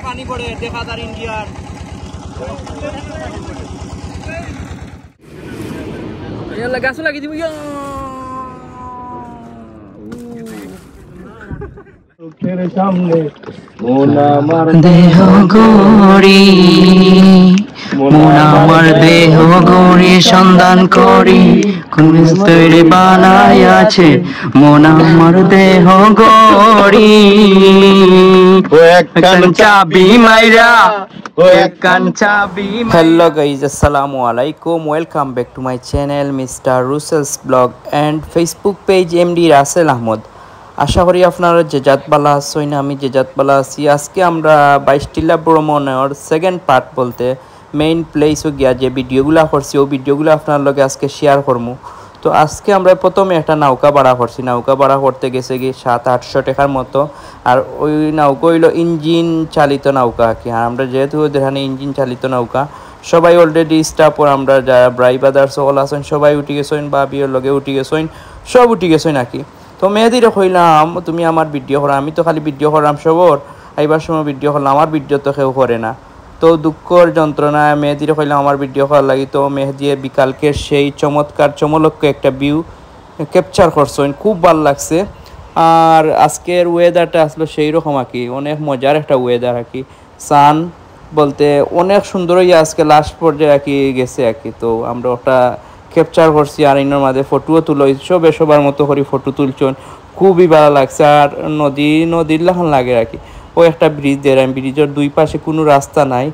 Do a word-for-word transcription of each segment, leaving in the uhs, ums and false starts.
পানি পড়ে, দেখা যার ইন্ডিয়ার। গাছও লাগিয়ে দিব। চোখের সামনে মন আমার দেহ গড়ি, মন আমার দেহ গড়ি সন্ধান করি, কোন তৈরি বানাই আছে মন আমার দেহ গড়ি। ও একখান চাবি মাইরা, ও একখান চাবি মাইরা। Hello guys, আসসালামু আলাইকুম। Welcome back to my channel, Mister Russell's Blog and Facebook page, M D Rasel আহমদ। আশা করি আপনারা যে জাত বালা আছইন, আমি যে জাত বালা আছি। আজকে আমরা বাইশ টিলা ভ্রমণর সেকেন্ড পার্ট বলতে মেইন প্লেসও গিয়া যে ভিডিওগুলা করছি, ও ভিডিওগুলা আপনার লগে আজকে শেয়ার করমু। তো আজকে আমরা প্রথমে একটা নৌকা ভাড়া করছি। নৌকা ভাড়া করতে গেছে কি সাত আটশো টাকার মতো। আর ওই নৌকা অইলো ইঞ্জিন চালিত নৌকা আর কি। আর আমরা যেহেতু ওদের এখানে ইঞ্জিন চালিত নৌকা, সবাই অলরেডি স্টাফ, ওর আমরা যারা ড্রাইভার সকল আছইন, সবাই উঠি গেছইন, ভাবিও লগে উঠি গেছইন, সব উঠি গেছইন আর কি। তো মেহেদিরে কইলাম, "তুমি আমার ভিডিও করো, আমি তো খালি ভিডিও করলাম সবর, আইবার সময় ভিডিও করলাম, আমার ভিডিও তো কেউ করে না।" তো দুঃখর যন্ত্রণায় মেহেদিরে কইলাম আমার ভিডিও করার লাগি। তো মেহেদিয়ে বিকালকে সেই চমৎকার চমলক্ষ একটা ভিউ ক্যাপচার করছইন, খুব ভালা লাগছে। আর আজকের ওয়েদারটা আসলে সেই রকম আর কি, অনেক মজার একটা ওয়েদার আর কি। সান বলতে অনেক সুন্দর অইয়া আজকে লাস্ট পর্যায়ে আর কি গেছে আর কি। তো আমরা ওটা ক্যাপচার করছি, আর ইনোর মাঝে ফটোও তুলই, সবে সবার মতো করি ফটো তুলছইন, খুবই ভালা লাগছে। আর নদী, নদীর লাখান লাগে আর কি। ও একটা ব্রিজ দের, ব্রিজর দুই পাশে কুনু রাস্তা নাই,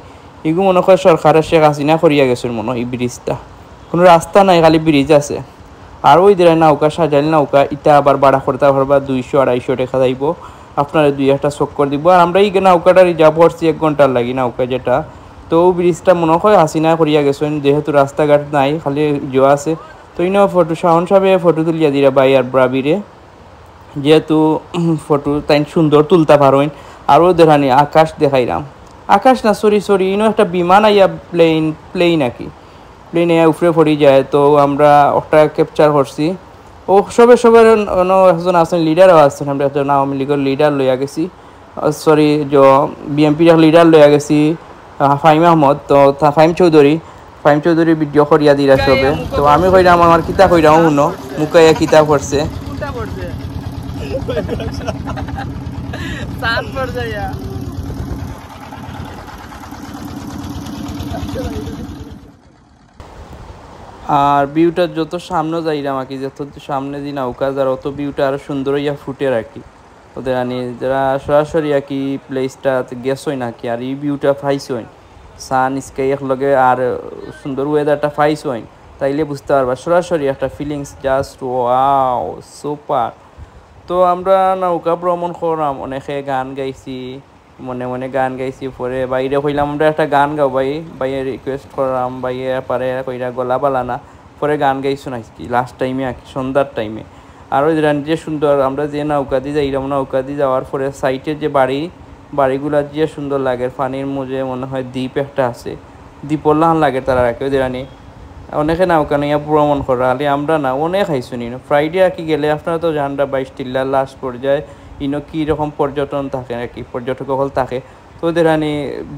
এগু মনে হয় সরকারে শেখ হাসিনা করিয়া গেছইন মনে হয় এই ব্রিজটা, কুনু রাস্তা নাই, খালি ব্রিজ আছে। আর ওই দিরাই নৌকা, সাজাইল নৌকা, ইটা আবার ভাড়া করতা পারবা, দুইশো আড়াইশো টাকা যাইবো, আপনারে দুই একটা চক্কর দিবো। আর আমরা এই নৌকাটা রিজার্ভ করছি এক ঘন্টার লাগি, নৌকা যেটা। তো ও ব্রিজটা মনে হয় হাসিনা করিয়া গেছইন, যেহেতু রাস্তাঘাট নাই, খালি জো আছে। তো ইনো ফটো, শাওন সাবে ফটো তুলিয়া দিরা ভাই আর ব্রাবিরে, যেহেতু ফটো তাইন সুন্দর তুলতা পারইন। আরও দেখানি আকাশ দেখাইরাম, আকাশ না, সরি সরি, ইনো একটা বিমান আইয়া প্লেন, প্লেন আর কি, প্লেন আইয়া উপরে পড়ি যায়। তো আমরা ওটা ক্যাপচার করছি। ও সবে সবে অন্য একজন আছেন, লিডারও আছেন, আমরা একজন আওয়ামী লীগর লিডার লইয়া গেছি, সরি, যে বিএনপির এক লিডার লইয়া গেছি, আহ, ফাহিম আহমদ, তো তা-, ফাহিম চৌধুরী, ফাহিম চৌধুরী ভিডিও করিয়া দিরা সবে। তো আমি কইরাম, আমার কিতা কইরাম, হুনো, মুকাইয়া কিতা করছে। কোনটা করছে? সাত পর্যায়ে। আর ভিউটা যত সামনে যাইরাম আর কি, যত সামনে দি নৌকা যার, অত ভিউটা আরো সুন্দর অইয়া ফুটে আর কি। ওদের আনি যারা সরাসরি আর কি প্লেসটা গেছইন আর কি, আর এই ভিউটা পাইছইন, সান স্কাই এক লগে আর সুন্দর ওয়েদারটা পাইছইন, তাইলে বুঝতে পারবা সরাসরি একটা ফিলিংস। Just wow, super. তো আমরা নৌকা ভ্রমণ করলাম, অনেকে গান গাইছি, মনে মনে গান গাইছি। পরে বাইরে কইলাম, "আমরা একটা গান গাও ভাই।" ভাইয়ে রিকোয়েস্ট করলাম, ভাইয়ে পারে কইরা গলা বালা না। পরে গান গাইছো নাকি লাস্ট টাইমে আর কি, সন্ধ্যার টাইমে। আর ওই যে সুন্দর, আমরা যে নৌকা দি যাইলাম, নৌকা দি যাওয়ার পরে সাইডে যে বাড়ি, বাড়িগুলা যে সুন্দর লাগে, পানির মাঝে মনে হয় দ্বীপ একটা আছে, দ্বীপর লাখান লাগে তারা রাখে ওই দিরানি। অনেকে নৌকা নিয়া ভ্রমণ করা, খালি আমরা না, অনেক আইছইন। ফ্রাইডে আর কি গেলে আপনারা তো জানরা বাইশ টিল্লার লাস্ট পর্যায়ে ইনো কি রকম পর্যটন থাকে আর কি, পর্যটক সকল থাকে। তো ওদের এখানে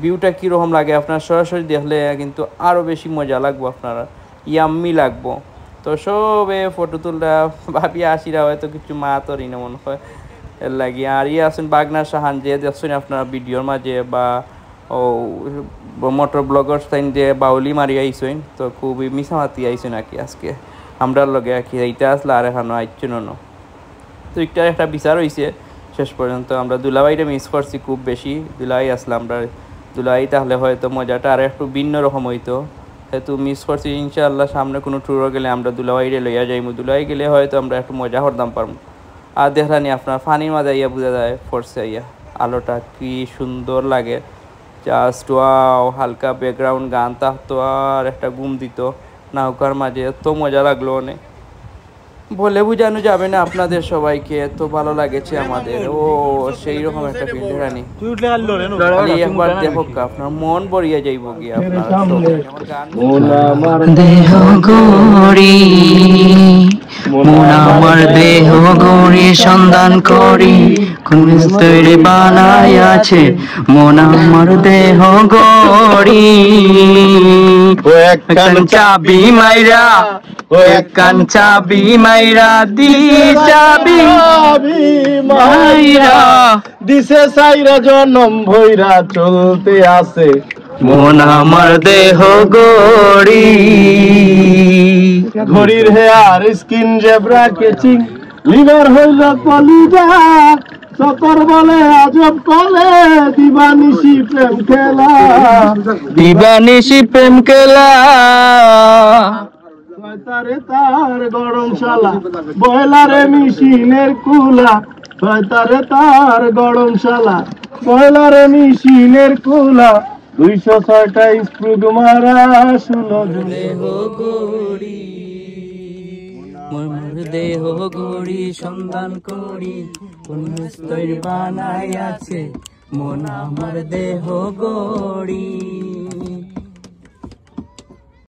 ভিউটা কীরকম লাগে আপনারা সরাসরি দেখলে কিন্তু আরও বেশি মজা লাগবো আপনারা, ইয়াম্মি লাগবো। তো সবে ফটো তুলরা, ভাবি আশিরা হয়তো কিছু মাতর ইনো মনে হয়, এর লাগি। আর ইয়ে আছেন বাগনা শাহান, যে দেখছেন আপনারা ভিডিওর মাঝে বা ও মোটর ব্লগার তাইন যে বাউলি মারি আইছইন, তো খুবই মিছামাতি আইছইন আর কি আজকে আমরার লগে আর কি। এইটা আসলে আর এখনো আইছইন না। তো একটার একটা বিচার হইছে শেষ পর্যন্ত। আমরা দুলাভাইরে মিস করছি খুব বেশি, দুলাভাই আসলে আমরা দুলাভাই তাহলে হয়তো মজাটা আর একটু ভিন্ন রকম হইতো, সেহেতু মিস করছি। ইনশাআল্লাহ সামনে কোনো ট্যুরও গেলে আমরা দুলাভাইরে লইয়া যাইমু, দুলাভাই গেলে হয়তো আমরা একটু মজা করতাম পারমু। আর দেখলানি আপনার পানির মাঝে আইয়া বুঝা যায়, ফোর্সে আইয়া আলোটা কি সুন্দর লাগে, জাস্ট ওয়াও। হালকা ব্যাকগ্রাউন্ড গান থাকতো আর একটা ঘুম দিত নৌকার মাঝে, এত মজা লাগলো অনেক। বলে বুঝানো যাবে না আপনাদের সবাইকে, এত ভালো লাগেছে আমাদের। ও, সেই রকম একটা ফিল দেখানি। তুই উঠলে খালি লড়ে না। খালি একবার দেখো, আপনার মন ভরিয়া যাইব গিয়া আপনার সব। দেহ গড়ি, মন আমার দেহ ঘড়ি সন্ধান করি, কোন মিস্ত্রি বানাই আছে মন আমার দেহ ঘড়ি। ও একখান চাবি মাইরা, ও একখান চাবি মাইরা, দি চাবি মাইরা, দিছে সাইরা জনম ভইরা চলতে আছে মন আমার দেহ ঘড়ি। ঘড়ির হেয়ার স্কিন জেব্রা কেচিং, লিভার হইল কলিজা, সতর বলে আজব কলে, দিবানিশি প্রেম খেলা, দিবানিশি প্রেম খেলা। ছয় তারে তার গরম শালা, বয়লারে মেশিনের কুলা, ছয় তারে তার গরম শালা, বয়লারে মেশিনের কুলা, দুইশো ছয়টা স্ক্রু মারা ষোলো জন। দেহ ঘড়ি, মোর দেহ ঘড়ি সন্ধান করি, কোন মিস্ত্রি বানাই আছে মন আমার দেহ ঘড়ি।